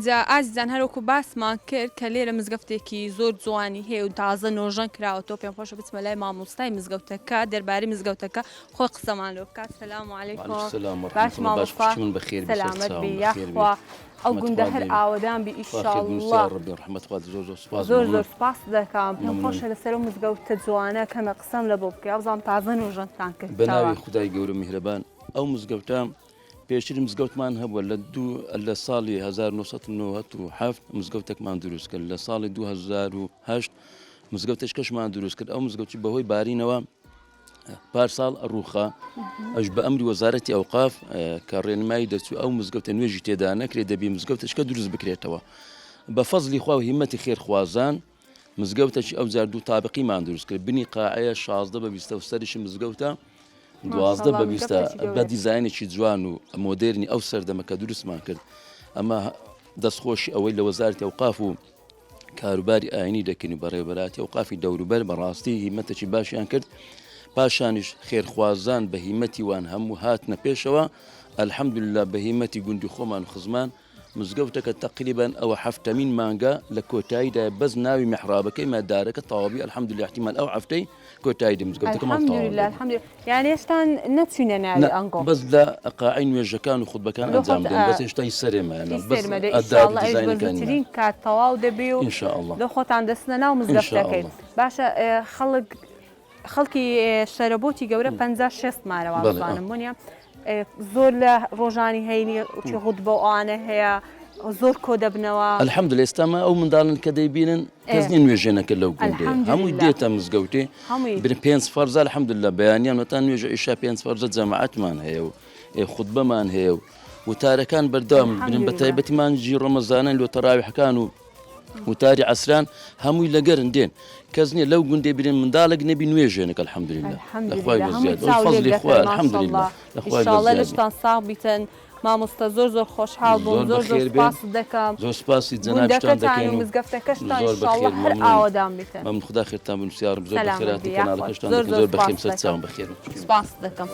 ئینجا ئازیزان هەروەکو باسمان کرد کە لێرە مزگەفتێکی زۆر جوانی هەیە و تازە نۆژەن کراوەتەوە پێم خۆشە بچمە لای مامۆستای مزگەوتەکە دەربارەی مزگەوتەکە خۆی قسەمان لۆ بکات سلام علیکم باش مامۆستا سەلامەت بی یاخوا ئەو گوندە هەر ئاوەدان بی ئیشاڵڵا زۆر زۆر سپاست دەکەم پێم خۆشە لەسەر ئەو مزگەوتە جوانە کەمە قسەم لە بۆ بکەی ئەوزام تازە نۆژەنتان کرد بە ناوی خودای گەورە میهرەبان ئەو مزگەوتە پێشتر مزگەوتمان هەبووە لە دوو لە ساڵی 1997 مزگەوتێکمان دروست کرد لە ساڵی 2008 مزگەوتێکەشمان دروست کرد ئەو مزگەوتی بەهۆی بارینەوە پارساڵ ڕووخا ئەش بە ئەمری وەزارەتی ئەوقاف کە ڕێنمایی دەچوو ئەو مزگەوتە نوێژی تێدا نەکرێت دەبی مزگەوتەشکە دروست بکرێتەوە بە فەزلی خوا و هیمەتی خێرخوازان مزگەوتەکی ئەو جار دوو تابقیمان دروست کرد بنی قاعەیە 16 بە 20 و سەریشی مزگەوتە دوازدە بە بیستە بە دیزاینێکی جوان و مۆدێرنی ئەو سەردەمە کە دروستمان کرد ئەمە دەستخۆشی ئەوەی لە وەزارەتی ئەوقاف و کاروباری ئاینی دەکەین و بەڕێوەبەراتی ئەوقافی دەوروبەر بەڕاستی هیمەتێکی باشیان کرد پاشانیش خێرخوازان بە هیمەتی وان هەموو هاتنە پێشەوە الحمدلله بە هیمەتی گوندی خۆمان و خزمان مزگەوتەکە تەقریبەن ئەوە حەفتەمین مانگە لە کۆتاییدایە بەس ناوی میحرابەکەی ما دارەکە تەواوی الحمدلله احتیمال ئەو هەفتەی کۆتایی دێ مزگەوتەکەمان تەواو الحمدلله دەبێ. الحمدلله یانی هێشتان نەچوینە ناوی نا ئەنگۆ بەس لە قاعەی نوێژەکان و خوتبەکان لۆ ئەنجام خۆت دەن بەس هێشتا هی سەرێ مایە هی بەس سەرمە دە ئەدار و ئیشاڵڵا ئەویش بە دیزاینەکانی مایە زووترین کات تەواو دەبی و ان شاء اللە لۆ خۆتان دەچنە ناو ان شاء مزگەفتەکەی اللە. باشە خەڵک خەڵکی شەرەبۆتی گەورە 50 شێست مارە وابزانم وەنیە زۆر لە ڕۆژانی هەینی چی غوتبە و ئەوانە هەیە زۆر کۆ دەبنەوە. الحمدللە ئێستا مە ئەو منداڵن کە دەیبینن کەس نیە نوێژێ نەکرد لەو گوندەیە هەمووی دێتە مزگەوتێ برن پێنج فەرزە الحمدللە بەیانیان وەتا نوێژە عیشا پێنج فەرزە جەماعەتمان هەیە و خوتبەمان هەیە و وتارەکان بەردەوام برن بە تایبەتی مانگی ڕەمەزانن لۆ تەراویحەکان و وتاری عەسران هەمووی لەگەرن دێن کەس نییە لەو گوندێ برێن منداڵێک نەبی نوێژێنێک الحمدلله لەخوای بەزیاد فەزلی خوا الحمدلله لەخوای بەزیاد لەشتان ساغ بیتن مامۆستا زۆر زۆر خۆشحاڵ بووم زۆر زۆر سپاست دەکەم زۆر سپاسی جەنابتان دەکەین و مزگەفتەکەشتان زۆر بەخێر هەر ئاوەدان بیتن مەمنون خودا خێرتان بنووسێ یاڕەب زۆر بەخێرهاتن کەناڵەکەشتان دەکەین زۆر بەخێر سەرچاوم بەخێر سپاست دەکەم.